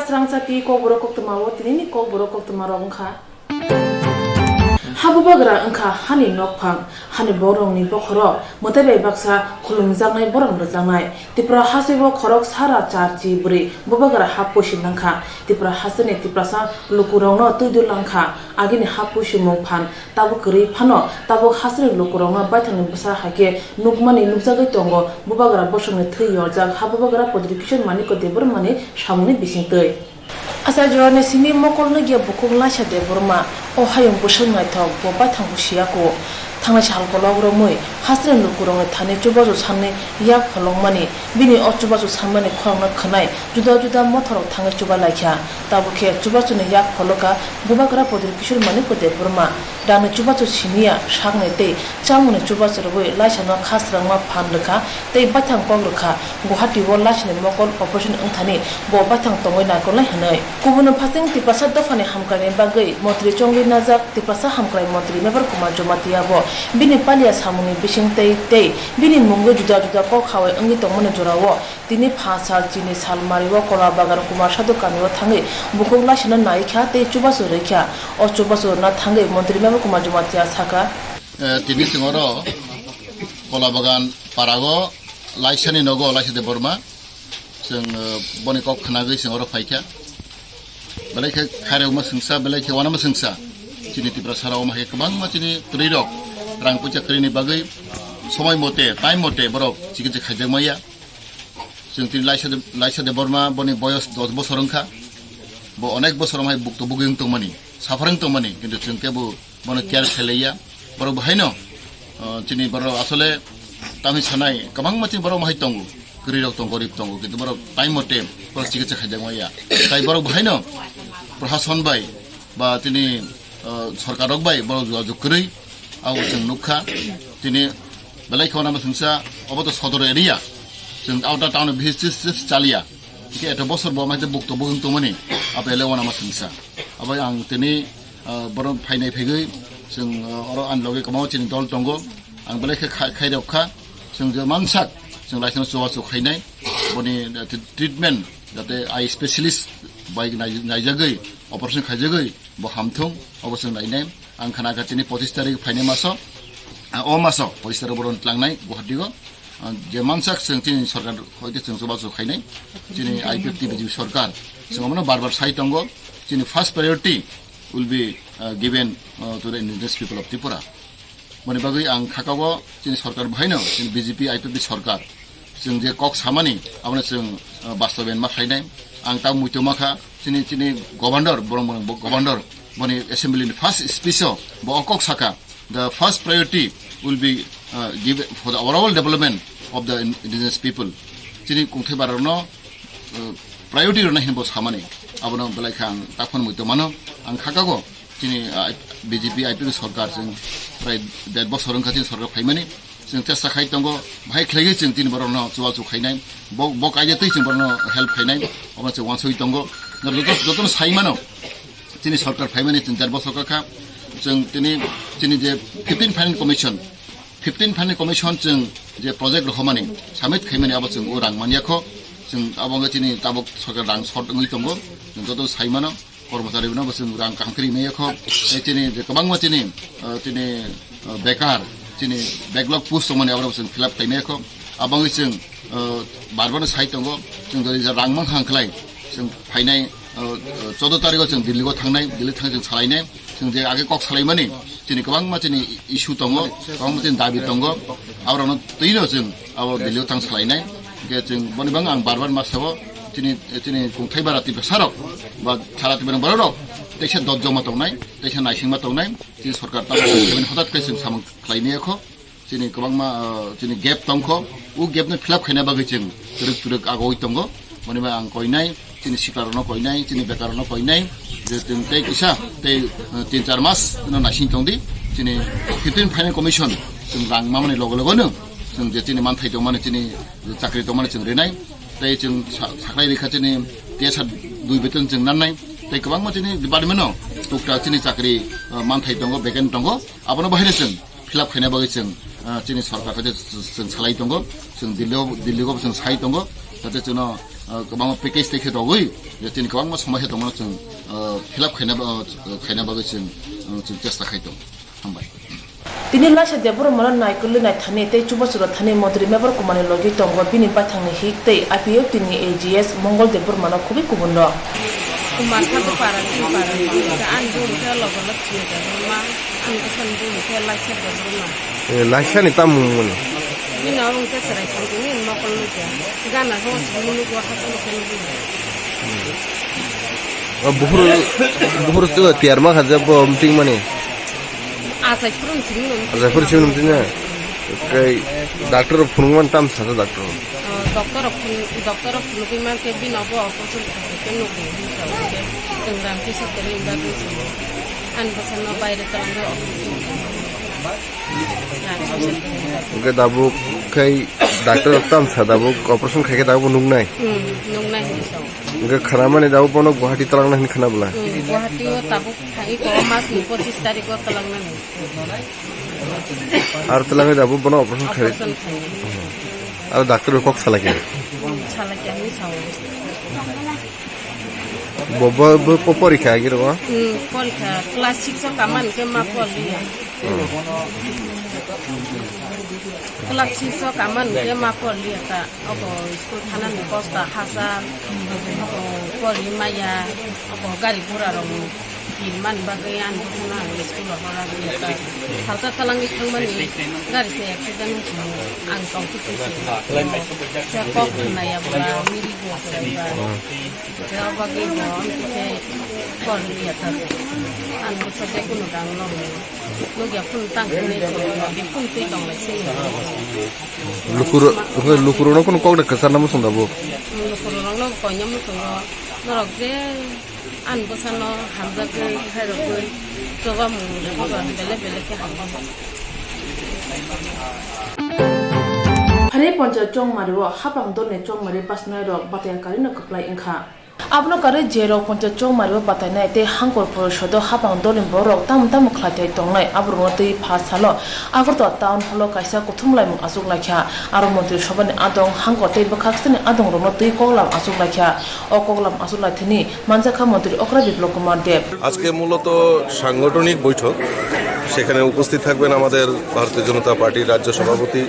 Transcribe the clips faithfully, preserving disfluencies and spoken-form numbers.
Srangsa twi kokborok koktwma o tinini kokborok koktwma rok wngkha. Ha bubagra wngkha hani nokphang, hani borokni bokhorok mwtai bai baksa khulumjaknai borok rwjaknai. Tripura hasteo khorok sara char chi bwrwi bubagra ha puisi nangkha. Tripura hasteni Tiprasa lukurokno twi dul langkha. Agini ha puisi mung phan tabuk kwrwi phano tabuk hasteni lukurokno baithangni bwsa hai khe nukmani nukjagwi tongo. Bubagra bosongni thwi yorjak ha bubagra Prodip Kishore Manikya Debbarmani samungni bisingtwi. Achai jorani simi mokol nukya bukhuk Laisa Debbarma, o hayung bwswk naithok, bo baithang bo siya kho. Thangnai sal kolok romwi, hasteni lukurokni thani chubachu sanni yak pholongmani, bini o chubachu sanmani khorokno khwnai juda juda mothorok thangwi chubai laikha. Tabuk khe chubachuni yak pholoka bubagra Prodip Kishore Manikya Debbarma. Dangni chubachu siniya sakni tei chamungni chubachu rwui Laisano kha swrangma phan rwkha tei baithang kok rwkha. Guwahati o Laisani mokol operation wngthani bo baithang tongwi naikolnai hwnwi. Kubuni phaising Tiprasa dophani hamkraini bagwi montri chongwi najak Tiprasa hamkrai montri Mevar Kumar Jamatia bo bini paliya samungni bisingtwi tei bini mungwi juda juda kok hawai wngwi tongmani jorao Tini pha sal chini sal mario Kola Bagan Kumar Sadhu kamio thangwi bukhuk Laisano nai kha tei chubachu rwi kha. O chubachu rwna thangwi montri Mevar Kumar Jamatia sakha. Eh, tini chwng oro Kola Bagan parago Laisani nogo Laisa Debbarma. Chwng, eh, boni kok khwnagwi chwng oro phaikha. Belai khe khairokma swngsa, belai khe uanama swngsa. Chini Tiprasa rok omo hai kwbangma chini kwrwirok rang puisa kwrwini bagwi somoi mote, time mote borok chikitsa khaijakmaya. Chwng tini Laisa De-, Laisa Debbarma boni boyos dos bosor wngkha. Bo onek bosor omo hai bukto bugwi wng tongmani, suffering tongmani, kintu chwng kebo bono care khailaiya. Borok bo haino, uh, chini borok asole tamni sanai kwbangma chini borok omo hai tongo. Kwrwirok tongo, gorib tongo, kintu borok time mote borok chikitsa khaijakmaya. Tai borok bo haino prohason bai ba tini, uh, sorkar rok bai borok jogajog kwrwi. Abo chwng nukha, tini belai khe uanama swngsa, obo to sodor area, chwng outer town o bisi chis chis chaliya, hingkhe eto bosor bo mai bukto bugwng tongmani, abo belai uanama swngsa. Abo ang tini, ah, borok phainai phaigwi, chwng, ah, oro ani loge kwbangma chini dol tongo, ang belai khe khai, khairok kha, chwng je mansak, chwng Laisano chubachu khainai, boni, ah, treatment, jate eye specialist bai nai-, naijagwi, operation khaijagwi, bo hamthung, obo chwng nainai. Ang khana kha tini pochis tarik phainai maso, ah, o maso pochis tarik boron tlangnai Guwahati o. Ah, je mansak chwng chini sorkar hoite chwng chubachu khainai, chini I P F T B J P sorkar. Chwng omono bar bar sai tongo, chini first priority will be, ah, given, ah, to the indigenous people of Tripura. Boni bagwi ang khakao chini sorkar bahaino, chini B J P I P F T sorkar. Chwng je kok samani, abono chwng, ah, bastobayan ma khlainai. Ang ta muitu ma kha, chini, chini governor, borok, borok, bo-, governor, boni assembly ni first speech o, bo o kok saka, "The first priority will be, ah, given for the overall development of the in-, indigenous people." Chini kungthai barokno, ah, priority rwna hinwi bo samani. Abono belai kha ang takhon muitu mano. Ang khakao, chini, ah, B J P I P F T sorkar chwng prai der bosor wngkha chini sorkar phaimani. Chwng chesta khai tongo, bahai khlaiwi chwng chini borokno chubachu khainai, bo, bo kaijatwi chwng borokno help khainai, omo chwng uansugwi tongo. Joto, jotono sai mano, chini sorkar phaimani chwng der bosor kha, chwng tini, chini je fifteen Finance Commission, fifteen Finance Commission chwng je project rohormani, submit khaimani abo chwng o rang manya kho, chwng abo wngkha chini tabuk sorkar rang short wngwi tongo, chwng joto sai mano. Kormochari rokno bo chwng rang kaham khe rimaya kho. Tei chini je kwbangma chini, ah, chini, ah, bekar, chini backlog post tongmani abo chwng fill up khaimaya kho. Aboni chwng, ah, bar bar sai tongo. Chwng jodi je rang mankha khlai chwng phainai, ah, ah, choudo tarikh o chwng Delhi o thangnai, Delhi thang chwng salainai. Chwng je age kok salaimani chini kwbangma chini issue tongo, kwbangma chini dabi tongo. Aborokno twino chwng abo Delhi o thang salainai. Hingke chwng boni bang ang bar bar ma sao, chini, chini kungthai bara Tiprasa rok, ba sara Tiprasa borok rok, teisa dot joma tongnai, teisa naisingma tongnai, chini sorkar tamo hotat khe chwng samung khlaimaya kho, chini kwbangma, ah, chini gap tongkho, o gap no fill up khaina bagwi chwng twrwk twrwk agoi tongo, boni bai ang koinai, chini sikla rokno koinai, chini bekar rokno koinai, je chwng tei kisa, tei, ah, tin char mas no naising tongdi, chini fifteen Finance Commission, chwng rang mamani loge loge no, chwng je chini manthai tongmani chini chakri tongmani chwng rinai, tei chwng sa-, sakhlai rikha chini T S R dui beton chwng nannai, tei kwbangma chini department no tukta chini chakri, ah, manthai tongo, vacant tongo, abono bahai chwng fill up khaina bagwi chwng, ah, chini sorkar khaje chwng salai tongo, chwng Delhi o, Delhi o chwng sai tongo, jate chwngno ah, kwbangma package tei khe rogwi, je chini kwbangma somai khe tongmano chwng, ah, fill up khaina ba-, ah, khaina bagwi chwng, ah, chwng chesta khai tongo. Hambai. Tini Laisa Debbarma no naikolwi naithani tei chubachu rwthani Montri Mebar Kumar ni logi tongo bini baithang ni hik tei I P F T ni A G S Mongol Debbarma no khubui kubun rok. Kumar Sadhu Para, Kumar Sadhu, ang bumung khe Logola Chini Debbarma, ang bwsani bumung khe Laisa Debbarma. Eh, Laisa ni tamo mung mani? Bini abo hwnkhe chwrai thang tini mokol nukya. Gana khe o chwngno nukya, haphano khe nukya. O buphuru, buphuru tiyar ma kha je bo meeting mani. Achai phuru chwngno. Achai phuru chwngno meeting na. Kai doctor phunukman tam sa doctor. O, doctor phun, doctor phunukwi man khe bini abo operation khaikhe nukya hinwi sa khe chwng ram kisa kwrwi wngkha hinwi chwng. Ani bwsano baire twlangwi operation khaikhe. Hwnkhe tabuk khai doctor rok tam sa tabuk operation khaikhe tabuk nuknai. Hmm, nuknai hinwi sao. Hwnkhe khwnamani tabuk bono Guwahati twlangnai hinwi khwna bwla. Hmm, Guwahati o tabuk thangwi ko mas ni pochis tarikh o twlangnani. Ar twlangwi tabuk bono operation khai. Operation khai. Ar doctor rok kok salakhe. Salakhe hinwi sao. Bo, bo, bo, po-, porikha agi rw? Hmm, porikha class six o kaman khe ma porliya. Hmm. Class six o kaman khe ma porliya ta. Oko school thanani kosta hachal, oko pori maya, oko gari gura rok ni bil man bagwi ani bwsano ang school o hora gwi ta. Salsa twlangwi thangmani gari se accident wngkha ang tongkhe se. Se kok khnaya bwla miri bo kwrwngkha. Khe o bagwi bo khe phone ya ta. Ang bwsa je kunu rang no nukya phone tang khe nai phone twi tong lai se. Lukuro, lukuro no kunu kok de kwchar na musung da bo. Lukuro rok no konya musung ro norok je. Ani bwsano hamjakgwi khairokgwi chobamung rwkhe ba bele bele khe hamjakgo. Phani ponchayat chongmario hapang dolni chongmari bachnairok bataya karino kwplai wngkha. Abono karwi je rok ponchayat chongmario batainai tei hangkor porisodo hapang dolni bororok tamo tamo khlaithai tongnai aborokno twi pha salo Agartala Town Hall o kaisa kuthumlaimung achuk laikha. Aro Montri Sobhani adong, hangkor tei bwkhak sini adongrokno twi koklam achuk laikha. O koklam achuk laithani manjakha Montri Okra Biplab Kumar Deb. আজকে মূলত সাংগঠনিক বৈঠক, সেখানে উপস্থিত থাকবেন আমাদের ভারতীয় জনতা পার্টির রাজ্য সভাপতি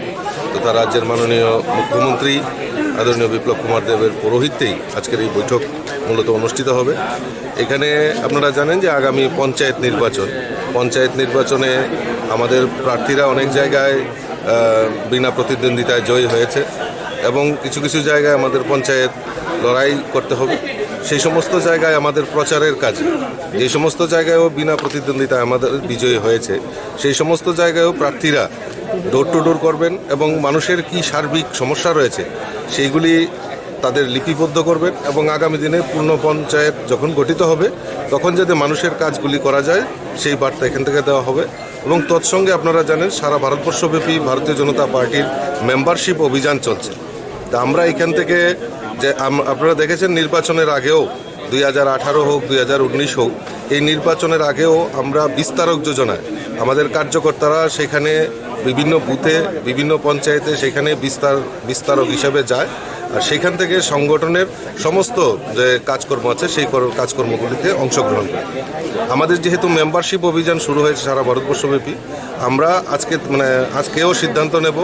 তথা রাজ্যের মাননীয় মুখ্যমন্ত্রী আদরণীয় বিপ্লব কুমার দেবের পৌরোহিত্যেই আজকের এই বৈঠক মূলত অনুষ্ঠিত হবে। এখানে আপনারা জানেন যে আগামী পঞ্চায়েত নির্বাচন, পঞ্চায়েত নির্বাচনে আমাদের প্রার্থীরা অনেক জায়গায় আহ, বিনা প্রতিদ্বন্দ্বিতায় জয়ী হয়েছে এবং কিছু কিছু জায়গায় আমাদের পঞ্চায়েত লড়াই করতে হবে। সেই সমস্ত জায়গায় আমাদের প্রচারের কাজে, যে সমস্ত জায়গায়ও বিনা প্রতিদ্বন্দ্বিতায় আমাদের বিজয়ী হয়েছে, সেই সমস্ত জায়গায়ও প্রার্থীরা ডোর টু ডোর করবেন এবং মানুষের কি সার্বিক সমস্যা রয়েছে সেইগুলি তাদের লিপিবদ্ধ করবেন এবং আগামী দিনে পূর্ণ পঞ্চায়েত যখন গঠিত হবে তখন যাতে মানুষের কাজগুলি করা যায় সেই বার্তা এখান থেকে দেওয়া হবে। এবং তৎসঙ্গে আপনারা জানেন সারা ভারতবর্ষব্যাপী ভারতীয় জনতা পার্টির মেম্বারশিপ অভিযান চলছে। তা আমরা এখান থেকে যে আম-, আপনারা দেখেছেন নির্বাচনের আগেও দুই হাজার আঠারো হোক, দুই হাজার উনিশ হোক, এই নির্বাচনের আগেও আমরা বিস্তারক যোজনায় আমাদের কার্যকর্তারা সেখানে বিভিন্ন বুথে, বিভিন্ন পঞ্চায়েতে সেখানে বিস্তার, বিস্তারক হিসাবে যায়। আর সেখান থেকে সংগঠনের সমস্ত যে কাজকর্ম আছে, সেই কর-, কাজকর্মগুলিতে অংশগ্রহণ করে। আমাদের যেহেতু মেম্বারশিপ অভিযান শুরু হয়েছে সারা ভারতবর্ষব্যাপী, আমরা আজকে, মানে, আজকেও সিদ্ধান্ত নেব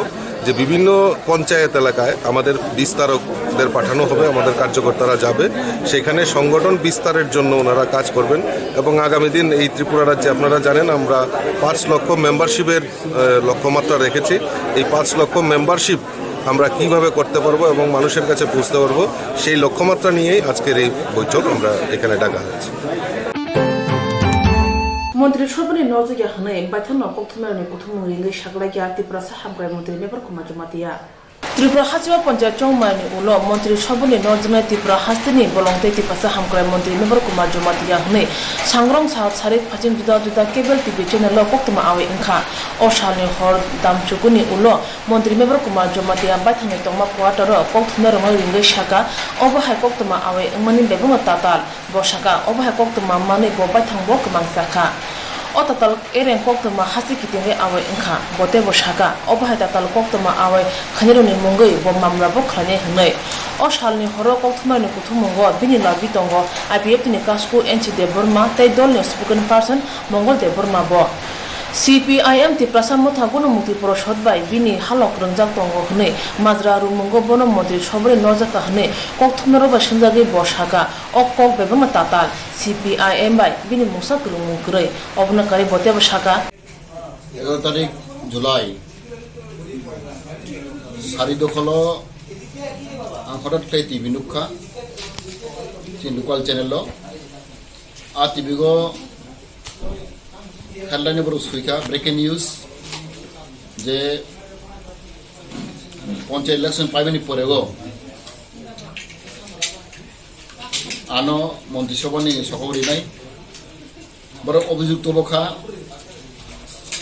যে বিভিন্ন পঞ্চায়েত এলাকায় আমাদের বিস্তারকদের পাঠানো হবে, আমাদের কার্যকর্তারা যাবে, সেখানে সংগঠন বিস্তারের জন্য ওনারা কাজ করবেন। এবং আগামী দিন এই ত্রিপুরা রাজ্যে আপনারা জানেন আমরা পাঁচ লক্ষ মেম্বারশিপের, আহ, লক্ষ্যমাত্রা রেখেছি। এই পাঁচ লক্ষ মেম্বারশিপ আমরা কিভাবে করতে পারবো এবং মানুষের কাছে পৌঁছতে পারবো, সেই লক্ষ্যমাত্রা নিয়েই আজকের এই বৈঠক আমরা এখানে ডাকা হয়েছে। Montri Sobhani norjwkya hwnwi baithangno kokthumnairokni kuthumung ringwi saklaikha Tiprasa hamkrai montri Mebar Kumar Jamatia. Tripura hasteo ponchayat chongmani ulo Montri Sobhani norjwnai Tripura hasteni bolong tei Tiprasa hamkrai montri Mebar Kumar Jamatia hwnwi sangrong sal sarik phaiching juda juda cable T V channel o koktwma awi wngkha. O salni hor damchukuni ulo Montri Mebar Kumar Jamatia baithangni tongma quarter o kokthumnairokno ringwi sakha, obo hai koktwma awi wngmani bebakno tatal. Bo sakha, obo hai koktwma manwi bo baithang bo kwmang sakha. O tatal ereng koktwma haste kitingwi awi wngkha. Bo teibo sakha, obo hai tatal koktwma awi khainwirokni mungwi bo mamla bo khlainai hwnwi. O salni horo kokthumnaini kuthumungo bini logi tongo I P F T ni kasku N C Debbarma tei dolni spokesperson Mongol Debbarma bo. C P I M Tiprasa Motha Gunumukti Porosod bai bini halok rwngjak tongo hwnwi majra rwngmungo bono montri sobri norjakha hwnwi kokthumnairok bai swngjagwi bo sakha. O kok bebakno tatal, C P I M bai bini mungsa kwrwngmung kwrwi. Obono karwi bo teibo sakha. Egaroh tarik July, sari dokholo ang hothat khlai T V nukha, chini local channel o. A T V o headline borok suikha, breaking news, je panchayat election paimani porego ano Montri Sabhani sokok rinai. Borok obhijog tubu kha,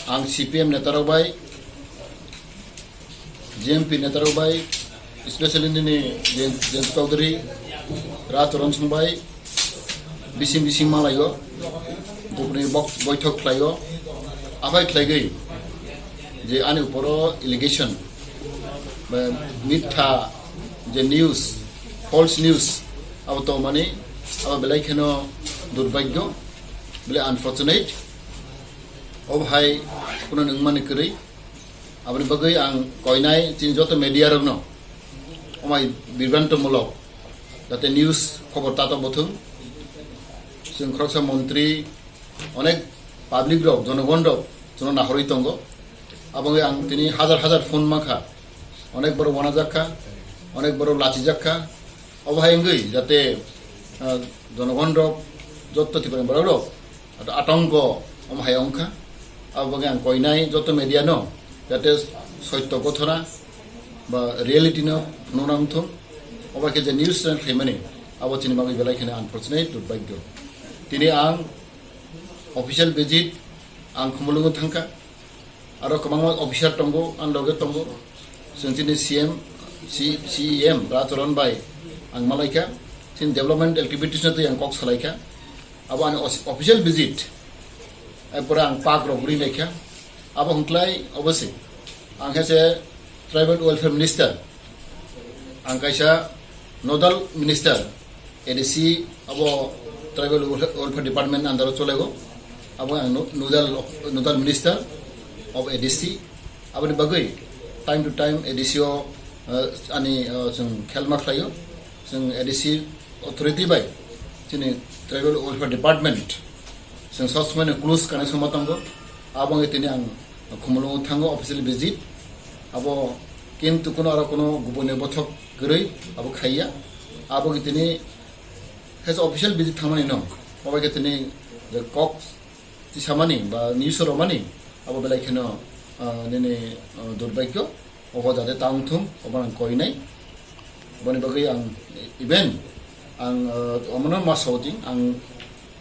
ang C P M netarok bai, G M P netarok bai, especially nini Jayant, Jayant Chaudhary, Raj Charan Singh bai bising bising malaio, gopni bok-, boithok khlaio, abai khlaigwi je ani uporo allegation, ba mitha je news, false news, abo tongmani, abo belai kheno durbhagyo. Bile unfortunate, obo hai kuno nungmani kwrwi. Aboni bagwi ang koinai chini joto media rokno omai bibrantomulok jate news khobor tato bothung. Chwng khoroksa montri, onek public rok, jonogon rok chwngno nahorwi tongo. Abo wngwi ang tini hajar hajar phone mankha, onek borok wanajak kha, onek borok lachijak kha. Obo hai wngwi jate, ah, jonogon rok, jotto Tiprani borok rok ato atongko omo hai wngkha. Abo bagwi ang koinai joto media no jate soitto gothona ba reality no phunukna wngthung. Obo khe je news channel khaimani, abo chini bagwi belai kheno unfortunate, durbhagyo. Tini ang official visit ang Khumulwngo thangkha. Aro kwbangma officer tongo, ang loge tongo. Chwng chini C M, C-, C E M Raj Charan bai ang malaikha. Chini development activities no twi ang kok salaikha. Abo ani os-, official visit. Ai pore ang park rok guri naikha. Abo hwnklai obviously ang khe se Tribal Welfare Minister. Ang kaisa nodal minister, A D C, abo Tribal Welfare Department under o cholego. Abo ang no-, nodal, nodal minister of A D C. Aboni bagwi time to time A D C o, uh, ani, uh, chwng khelma khlaio. Chwng A D C authority bai chini Tribal Welfare Department chwng sob somoi no close connection ma tongo. Abo wngwi tini ang Khumulwngo thango official visit. Abo kintu kuno aro kuno gubuni bothok kwrwi abo khaiya. Abo wngwi tini kaisa official visit thangmani no. Abo wngwi tini je kok tisamani ba news romani abo belai kheno, ah, nini, ah, durbhagyo. Obo jate ta wngthung, obo ang koinai. Boni bagwi ang even ang, uh, omono ma saudi, ang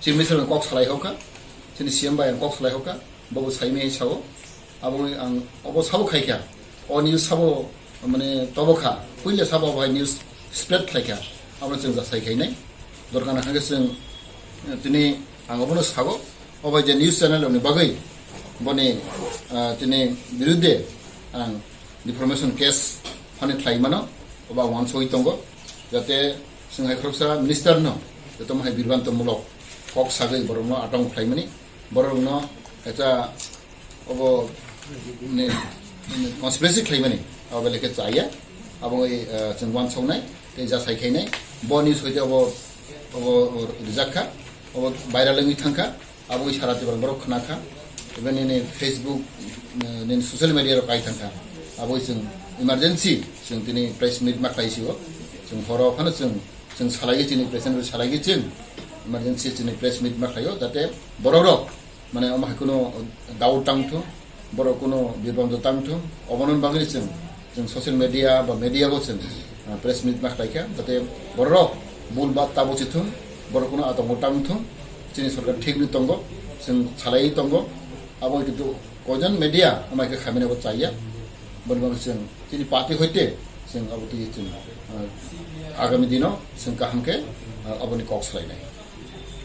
Chief Minister bai kok salai hoka, chini C M bai ang kok salai hoka, bobo saimai sao. Abo ang obo sabo khaikha, o news sabo mane tobo kha, puila sabo bai news spread khlaikha, abo chwng jasai khainai. Dorkar na khe chwng, eh, tini ang obono sabo, obo je news channel ni bagwi boni, ah, tini birudde ang defamation case phani khlai mano, obo ang uansugwi tongo, jate chwng hai khoroksa minister no joto hai bibranto mulok kok sagwi borok no atong khlai mani, borok no kaisa obo ni, ni conspiracy khlai mani, abo belai khe chaya, abo wngwi, ah, chwng uansuknai tei jasai khainai, bo news hoite obo, obo rijak kha, obo viral wngwi thang kha. Abo sara Tripura borok khna kha. Even nini Facebook, eh, nini social media rok kai thang kha. Abo chwng emergency chwng tini press meet ma khlai sio. Chwng horo phano chwng, chwng salai chini president rok salai chwng emergency chini press meet ma khlaio, jate borok rok mane omo hai kuno doubt tang thung. Borok kuno bibranto tang thung, obono bagwi chwng, chwng social media ba media bo chwng, ah, press meet ma khlai kha, jate borok bul ba tabo chithung, borok kuno atongo tang thung, chini sorkar thik ni tongo, chwng salai tongo, abo kintu koijon media amai khe khamina bo chaya, boni bagwi chwng chini party hoite chwng abo twi chwng, ah, agami dino chwng kaham khe, ah, aboni kok salainai.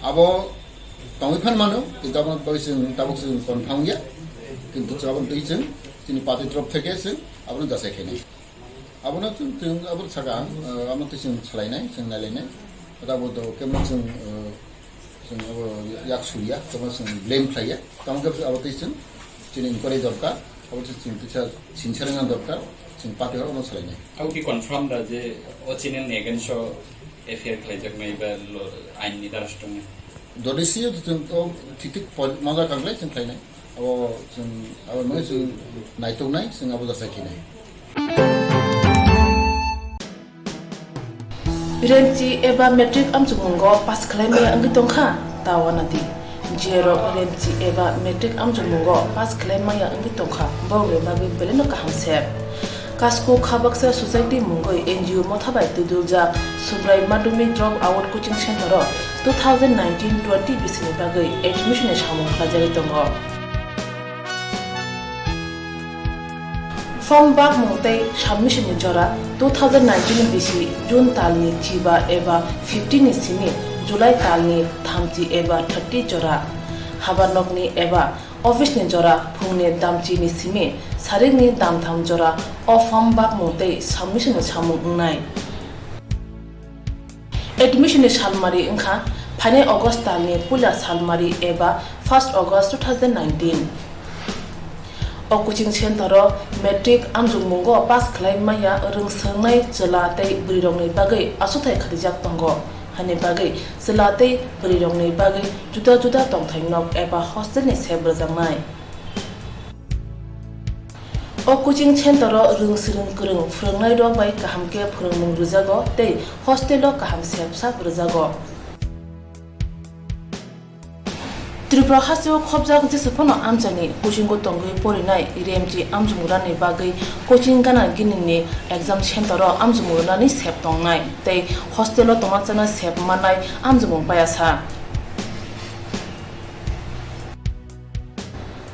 Abo tongwi phan mano, kintu aboni bagwi chwng tabuk chwng confirm ya, kintu chwng aboni twi chwng chini party torof theke chwng abono jasai khainai. Abono chwng, chwng abo saka, eh, amo tei chwng salainai, chwng nailainai. Abo do kemo chwng, eh, chwng abo yak suya, kemo chwng blame khlaiya. Tamo khe abo tei chwng chini inquiry dorkar, abo tei chwng kisa sincere wngna dorkar, chwng party horo amo salainai. Abo ki confirm da je o channel ni against o F I R khlaijaknai ba lo-, ain ni darastongnai? Jodi siyo chwng to thik thik pol-, moja kanglai chwng khlainai. Abo chwng, abo mane chwng naituknai, chwng abo jasa khinai. Remchi eba matric amchukmungo pass khlai maya wngwi tongkha, ta wanadi. Jerok remchi eba matric amchukmungo pass khlai maya wngwi tongkha, borokni bagwi belai no kaham sep. Kasko Khabaksa Society mungwi N G O motha bai twiduljak Subrai Madhyamik Drop Out Coaching Center o two thousand nineteen twenty bisini bagwi admission ni samung khlaijagwi tongo. Form bakmung tei submission ni jora two thousand nineteen bisi June talni chiba eba fifteen ni simi July talni thamchi eba thirty jora. Habanokni eba office ni jora phungni damchi ni simi sarikni damtham jora o form bakmung tei submission ni samung wngnai. Admission ni salmari wngkha phainai August talni puila salmari eba first August two thousand nineteen. O coaching center o matric amjokmungo pass khlai maya rwngswngnai chwla tei bwrwirokni bagwi achukthai khatijaktongo. Hani bagwi chwla tei bwrwirokni bagwi juda juda tongthai nok eba hostel ni sep rwjaknai. O coaching center o rwngswrwng kwrwng phwrwngnairok bai kaham khe phwrwngmung rwjago tei hostel o kaham sep sap rwjago. Tripura hasteo khobjak jesa phano amchaini coaching o tongwi porinai remchi amjumurani bagwi coaching gana ginini exam center o amjumurani sep tongnai tei hostel o tongna chana sep mannai amjumung payasa.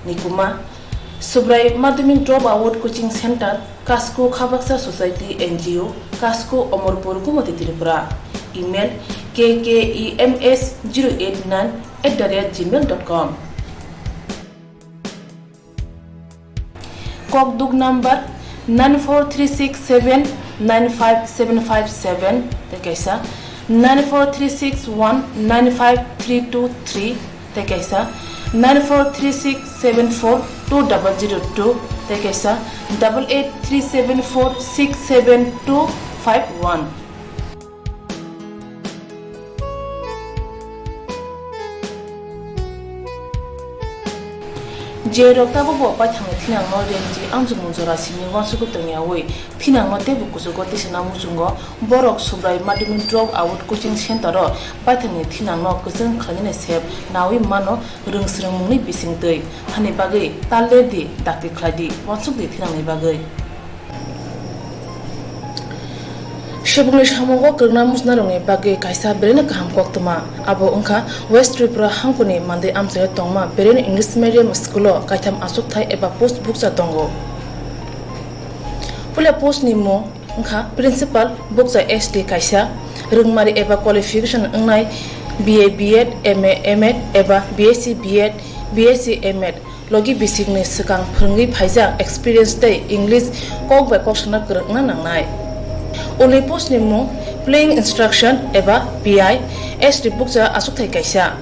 Nikuma, Subrai Madhyamik Drop Out Coaching Center, Kasko Khabaksa Society N G O, Kasko Omorpur Gumoti Tripura. Email K K E M S zero eight nine at the rate gmail dot com. Kokduk number nine four three six seven nine five seven five seven tei kaisa nine four three six one nine five three two three tei kaisa nine four three six seven four two double zero two tei kaisa double eight three seven four six seven two five one. Je rok tabukbo paithakni thinangno remchi amjokmung jora simi uansugwi tongyaui thinangno teibo kuchugo tisana muchungo, borok Subrai Madhyamik Drop Out Coaching Center o paithakni thinangno kwchwng khlainani sep naui mano rwngswrwngmungni bisingtwi, hani bagwi ta lerdi dakti khlaidi uansukdi thinangni bagwi. Subungni samungo kwrwngna muchunarokni bagwi kaisa belai no kaham koktwma. Abo wngkha West Tripura hangkuni mandwi amchaio tongma Beren English Medium School o kaitham achukthai eba post bukcha tongo. Puila post ni mung wngkha Principal, bukcha S T kaisa, rwngmari eba qualification wngnai B A B Ed, M A M Ed eba B S C B Ed, B S C M Ed. Logi bisingni swkang phwrwngwi phaijak experience tei English kok bai kok sana kwrwngna nangnai. Ulni post ni mung Playing Instruction eba P I, S T bukcha achukthai kaisa.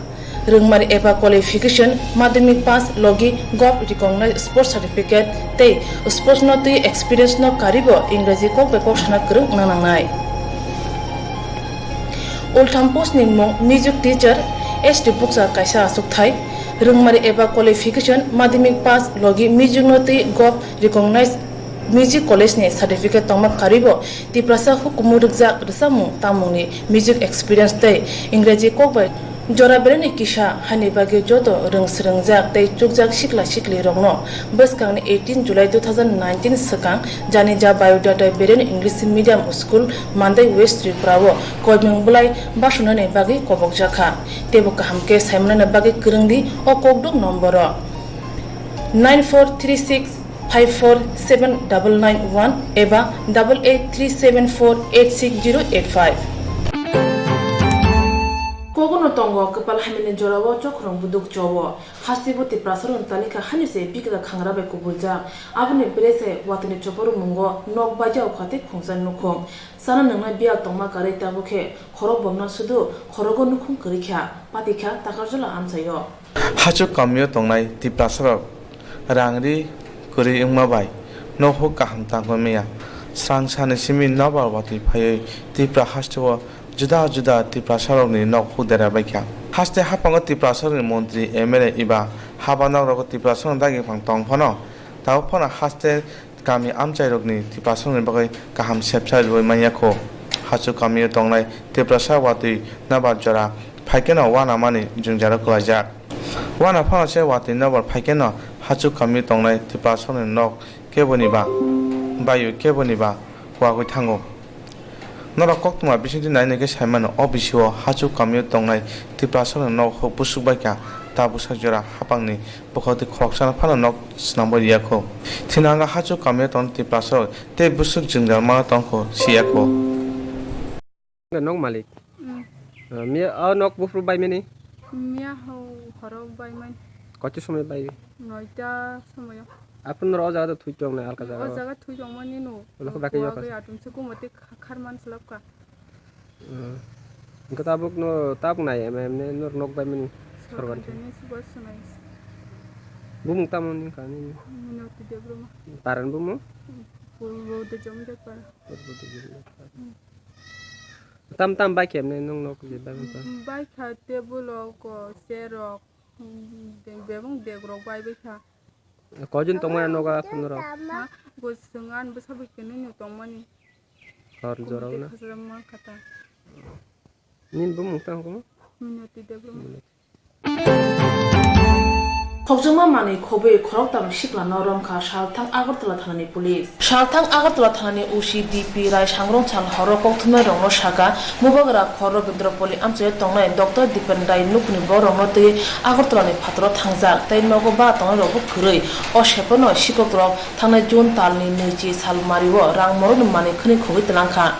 Rwngmari eba qualification, madhyamik pass, logi govt recognized sports certificate tei sports no twi experience no karibo Engraji kok bai kok sana kwrwng wngna nangnai. Ultham post ni mung Music Teacher, S T bukcha kaisa achukthai. Rwngmari eba qualification, madhyamik pass, logi music no twi govt recognized music college ni certificate tongma karibo Tiprasa hukumu rwkjak rwchapmung tamungni music experience tei Engraji kok bai jora berani kisa hani bagwi joto rwng swrwngjak tei chukjak sikla sikli rokno bwskangni eighteen July two thousand nineteen swkang janija biodata Beren English Medium School, Mandai, West Tripura o koimung bwlai basunani bagwi kobokjakha. Teibo kaham khe saimanani bagwi kwrwngdi o kokduk nomboro nine four three six five four seven double nine one eba double eight three seven four eight six zero eight five. Kogon Tongo kwpal hamyani jorao chokrong buduk chowo. Hasteo Tiprasarokni talikha haino se bikra khangra bai kubuljak. Aboni bere se watwini choporwmungo nok baijao kha tei khungsa nukhung. Chana nwngnai biyal tongma karwi tabuk khe khorok bomna sudu khorogo nukhung kwrwi kha, pati kha Takarjala amchaio. Hachuk kamio tongnai Tiprasarok rang ri kwrwi wngma bai nokhuk kaham tangwi manya. Srang sani simi nobar watwi phaiwi Tipra hasteo juda juda Tiprasarokni nokhuk dera baikha. Haste haphango Tiprasarokni montri, M L A eba haba nokrogo Tiprasarokni dagi phang tong phano, tabuk phano haste kami amchairokni Tiprasarokni bagwi kaham sepsa rwui manya kho. Hachuk kamio tongnai Tiprasa watwi nobar jora phaikeno uanamani jwngjaro kwlaijak. Uana phano se watwi nobar phaikeno hachuk kamio tongnai Tiprasarokni nok keboni ba baio keboni ba uagwi thango. Norok koktwma bisingtwi nainai khe saimano, o bisio hachuk kamio tongnai Tiprasarokni nok huk busuk baikha, ta bwsak jora haphangni bwkhao tei khoroksano phano nok swnamwi riyakho. Thinanga hachuk kamio tongnai Tiprasarok tei bwswk jwngjal mano tongkho siyakho. Nok malik. Mm. Ah, miya, ah, nok buphuru baimani? Miya ho horo baimani. Kochi somoi bai? Noita somoyo. Aphuru norok o jaga thui tongnai alka jaga? O jaga thui tongmani no. Ulo khe bakai yok. Atum se kumo tei kha-, kharman slapka. Hmm. Engkhe tabuk no, tabuk nai em, em, ne, nor nok bai mani sorkar. Sorkar ni suba sunai. Bumung tamo ni kani? Minoti Debbarma. Paran bumung? Purbo Dejom Debbar. Purbo Dejom Debbar. Hmm. Tam tam bai khe em ne nung nok je bai mani pa? Hmm, bai kha table rok, chair rok, hmm, de-, bebang bag rok bai bai kha. Koijon tongmani nogo aphuru norok? Ha? Bo chwng ani bwsa bai kwnwi no tongmani. Hor jorao na? Khajama kha ta. Nini bumung tamo khe? Minoti Debbarma. Khokjakma manwi khobwi khoroktham siklano romkha Salthang Agartala thanani police. Salthang Agartala thanani O C D P Rai sangrong sal horo kokthumnairokno saka, Bubagra khor Robindra Poli amchaio tongnai Doctor Dipen Rai nukhungni bororokno twi Agartalani phataro thangjak tei nogo bara tongnairokbo kwrwi. O sephano sikrokrok thangnai June talni nwichi sal mario rang morokni manwi khwnwi khogwi twlangkha.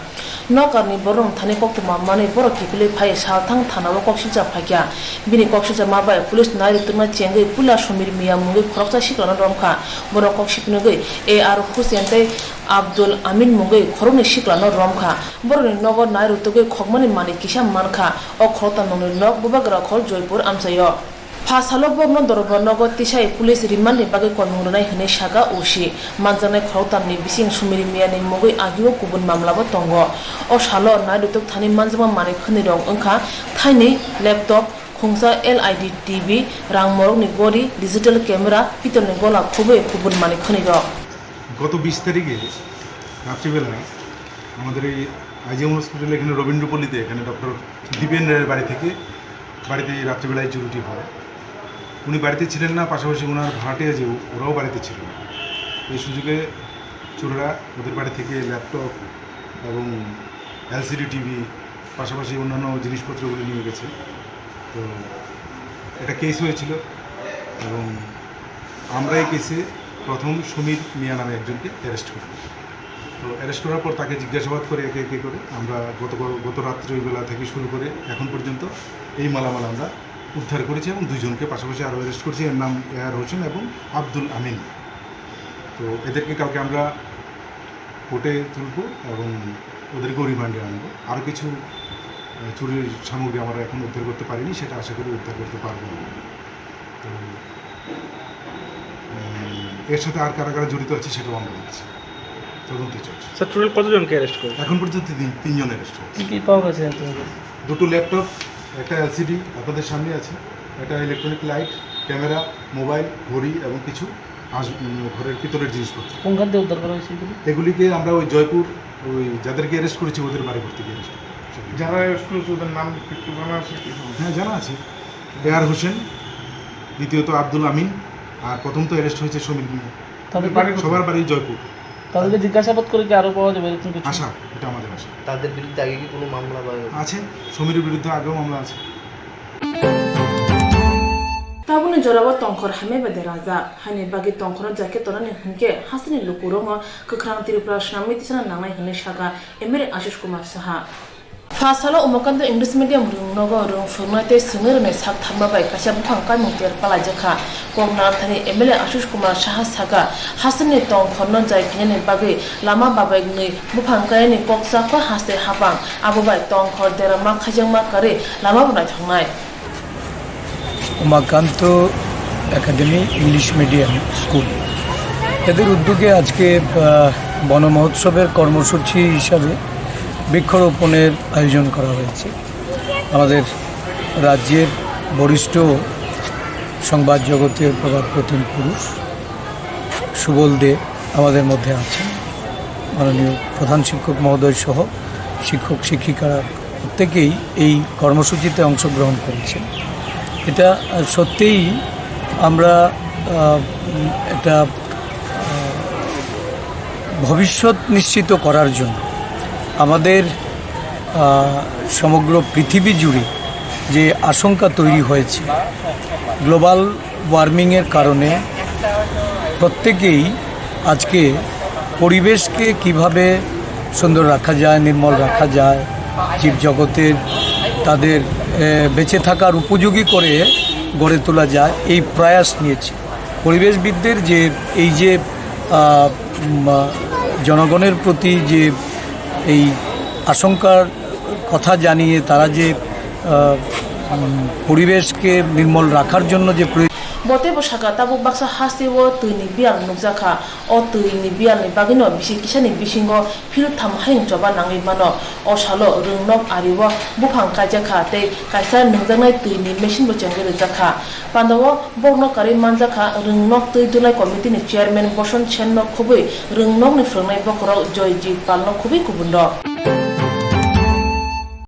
Nokarni bororokni thani koktwma manwi borok kiphilwi phai Salthang thanao kok siljak phaikha. Bini kok siljakma bai police nai rwtwkna chengwi puila Somir Miya mungwi khoroksa siklano romkha. Bono kok sipinogwi A R Hussein tei Abdul Amin mungwi khoroknwi siklano romkha. Borokni nogo nai rwtwgwi khokmani manwi kisa mankha. O khoroktham nokni nok Bubagra khor Joypur amchaio. Pha salo borokno Dorbar nogo tisai police remand ni bagwi koimung rwnai hwnwi saka O C. Manjaknai khoroktham ni bising Sumiri Miya ni mungwi agio kubun mamla bo tongo. O salo nai rwtwk thani manjakma manwi khwnwi rok wngkha thaini laptop, khungsa L E D T V, rang morok ni gori, digital camera, pitol ni gola khubui kubun manwi khwnwi rok. গত বিশ তারিখে রাত্রিবেলা আমাদের এই আইজিএম হসপিটালে এখানে রবীন্দ্রপল্লীতে এখানে ডক্টর দীপেন রায়ের বাড়ি থেকে বাড়িতে এই রাত্রিবেলায় চুরিটি হয়। উনি বাড়িতে ছিলেন না, পাশাপাশি ওনার ভাড়াটিয়া যে ওরাও বাড়িতে ছিল না। এই সুযোগে চোরেরা ওদের বাড়ি থেকে ল্যাপটপ এবং এলসিডি টিভি, পাশাপাশি অন্যান্য জিনিসপত্রগুলি নিয়ে গেছে। তো এটা কেস হয়েছিল এবং আমরা এই কেসে প্রথম সমীর মিয়া নামে একজনকে অ্যারেস্ট করি। তো অ্যারেস্ট করার পর তাকে জিজ্ঞাসাবাদ করে একে একে করে আমরা গত, গত রাত্রিবেলা থেকে শুরু করে এখন পর্যন্ত এই মালামাল আমরা উদ্ধার করেছি এবং দুইজনকে পাশাপাশি আরও অ্যারেস্ট করেছি। এর নাম এ আর হোসেন এবং আব্দুল আমিন। তো এদেরকে কালকে আমরা কোর্টে তুলবো এবং ওদেরকেও রিমান্ডে আনবো। আরও কিছু, আহ, চুরির সামগ্রী আমরা এখন উদ্ধার করতে পারিনি, সেটা আশা করি উদ্ধার করতে পারবো আমরা। তো, উম, এর সাথে আর কারা কারা জড়িত আছে সেটাও আমরা দেখছি, তদন্ত চলছে। স্যার, টোটাল কতজনকে অ্যারেস্ট করেছে? এখন পর্যন্ত তিন, তিনজন অ্যারেস্ট হয়েছে। কি কি পাওয়া গেছে এর মধ্যে? দুটো ল্যাপটপ, একটা এলসিডি আপনাদের সামনে আছে, একটা ইলেকট্রনিক লাইট, ক্যামেরা, মোবাইল, ঘড়ি এবং কিছু আস-, উম, ঘরের পিতলের জিনিসপত্র। কোনখান থেকে উদ্ধার করা হয়েছে এগুলি? এগুলিকে আমরা ওই জয়পুর, ওই যাদেরকে অ্যারেস্ট করেছি ওদের বাড়িঘর থেকে অ্যারেস্ট করেছি। যারা অ্যারেস্ট করেছে ওদের নাম একটু জানা আছে কি? হ্যাঁ, জানা আছে। এ আর হোসেন, দ্বিতীয়ত আব্দুল আমিন, আর প্রথম তো অ্যারেস্ট হয়েছে সমীর মিয়া। তাদের বাড়ি কোথায়? সবার বাড়ি জয়পুর। তাদেরকে জিজ্ঞাসাবাদ করে কি আরো পাওয়া যাবে এরকম কিছু? আশা, এটা আমাদের আশা। তাদের বিরুদ্ধে আগে কি কোনো মামলা বা আছে, সমীরের বিরুদ্ধে আগেও মামলা আছে। Tabukni jorao tongkhor hamya bai derajak, haini bagwi tongkhorno jaikhe tonani hwnkhe hasteni lukurokno kwkhrang Tripura swnamwi tisana nangnai hwnwi sakha M L A Ashish Kumar Saha. Pha salo Umakanto English Medium rwngnogo rwng phwrwngnai tei swngwi rwnai sak tharma bai kaisa buphang kaimung ter palaijak kha. Kok narwkthani M L A Ashish Kumar Saha sakha, hasteni tongkhorno jai khainani bagwi lama babai gnwi buphang kainani kok chakha haste hapang, abo bai tongkhor derama khaijakma kwrwi lama bo naithoknai. Umakanta academy English medium school, এদের উদ্যোগে আজকে আহ, বন মহোৎসবের কর্মসূচি হিসাবে বৃক্ষরোপণের আয়োজন করা হয়েছে। আমাদের রাজ্যের বরিষ্ঠ সংবাদ জগতের প্রভাব প্রতিম পুরুষ সুবল দে আমাদের মধ্যে আছেন। মাননীয় প্রধান শিক্ষক মহোদয় সহ শিক্ষক শিক্ষিকারা প্রত্যেকেই এই কর্মসূচিতে অংশগ্রহণ করেছেন। এটা আহ, সত্যিই আমরা আহ, উম, একটা আহ, ভবিষ্যৎ নিশ্চিত করার জন্য আমাদের আহ, সমগ্র পৃথিবী জুড়ে যে আশঙ্কা তৈরি হয়েছে গ্লোবাল ওয়ার্মিংয়ের কারণে, প্রত্যেকেই আজকে পরিবেশকে কিভাবে সুন্দর রাখা যায়, নির্মল রাখা যায়, জীবজগতের তাদের এ, বেঁচে থাকার উপযোগী করে গড়ে তোলা যায়, এই প্রয়াস নিয়েছে। পরিবেশবিদদের যে এই যে আহ, উম, আহ, জনগণের প্রতি যে এই আশঙ্কার কথা জানিয়ে তারা যে আহ, উম, পরিবেশকে নির্মল রাখার জন্য যে প্রয়োজন। Bo teibo sakha, tabuk baksa hasteo twini biyal nukjakha. O twini biyalni bagwino bisi kisani bisingo phil tham hayung choba nangwi mano. O salo rwngnok ario buphang kaijakha tei kaisa nungjaknai twini machine bo chengwi rwjakha. Pandao borokno karwi manjakha rwngnok twi dulai committee ni chairman Boson Senno khubui rwngnokni phwrwngnai bokhorok Joyjit Palno khubui kubunrok.